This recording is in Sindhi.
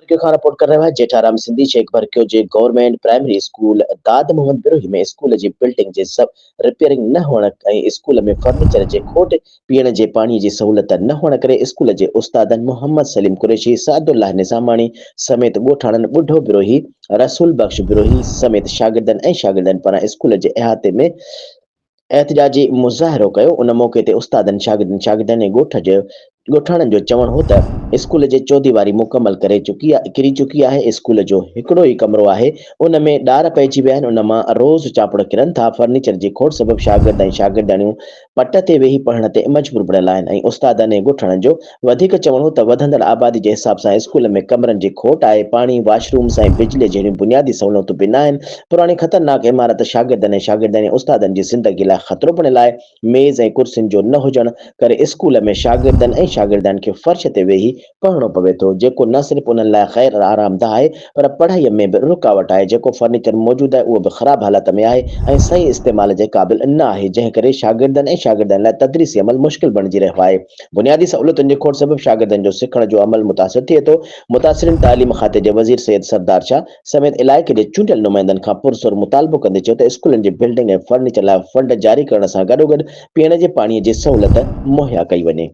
ڀرڪيو کان رپورٽ ڪري رهيو آهي جيٺارام سنڌي شيخ ڀرڪيو جي government primary school Dad Muhammad Brohi ۾ school جي بلڊنگ جي رپيئرنگ نه هئڻ ۽ اسڪول ۾ فرنيچر جي کوٽ، پيئڻ جي پاڻي جي سهولت نه هئڻ ڪري اسڪول جي استادن محمد سليم قريشي، سعدالله نظاماڻي سميت ڳوٺاڻن ٻڍو بروهي، رسول بخش بروهي سميت شاگردن ۽ شاگردن پاران اسڪول جي احاطي ۾ احتجاجي مظاهرو ڪيو، ان موقعي تي استادن، شاگردن، شاگردن ۽ ڳوٺ جي ڳوٺاڻن جو چوڻ هو ته اسڪول جي چوديواري مڪمل ڪري چڪي ڪري چڪي آهي، اسڪول جو هڪڙو ئي ڪمرو آهي، ان ۾ ڏار پئجي ويا آهن، ان مان روز چاپڙ ڪرن ٿا، فرنيچر جي کوٽ سبب شاگرد ۽ شاگردياڻيون پٽ تي ويهي پڙهڻ تي مجبور بڻيل آهن ۽ استادن ۽ ڳوٺاڻن جو وڌيڪ چوڻ هو ته وڌندڙ آبادي جي حساب سان اسڪول ۾ ڪمرن جي کوٽ آهي، پاڻي، واش رومز ۽ بجلي جهڙيون بنيادي سهولتون به ناهن، پراڻي خطرناڪ عمارت شاگردن ۽ شاگردياڻي استادن جي زندگي لاء خطرو بڻيل آهي، ميز ۽ ڪرسين جو نه هجڻ ڪري اسڪول ۾ شاگردن ۽ شاگردياڻين کي فرش تي ويهي پڙهڻو پوي ٿو، جيڪو نه صرف انهن لاء غير آرامده آهي پر پڙهائيء ۾ به رڪاوٽ آهي، جيڪو فرنيچر موجود آهي اهو به خراب حالت ۾ آهي ۽ صحيح استعمال جي قابل نه آهي، جنهن ڪري شاگردن ۽ شاگردياڻين لاء تدريسي عمل مشڪل بڻجي رهيو آهي. بنيادي سهولتن جي کوٽ سبب شاگردن جو سکڻ جو عمل متاثر ٿئي ٿو. متاثرين تعليم کاتي جي وزير سيد سردار شاهه سميت علائقي جي چونڊيل نمائندن کان پرزور مطالبو ڪندي چيو ته اسڪولن جي بلڊنگ ۽ فرنيچر لاء فنڊ جاري ڪرڻ سان گڏوگڏ پيئڻ جي پاڻي جي سهولت مهيا ڪئي وڃي.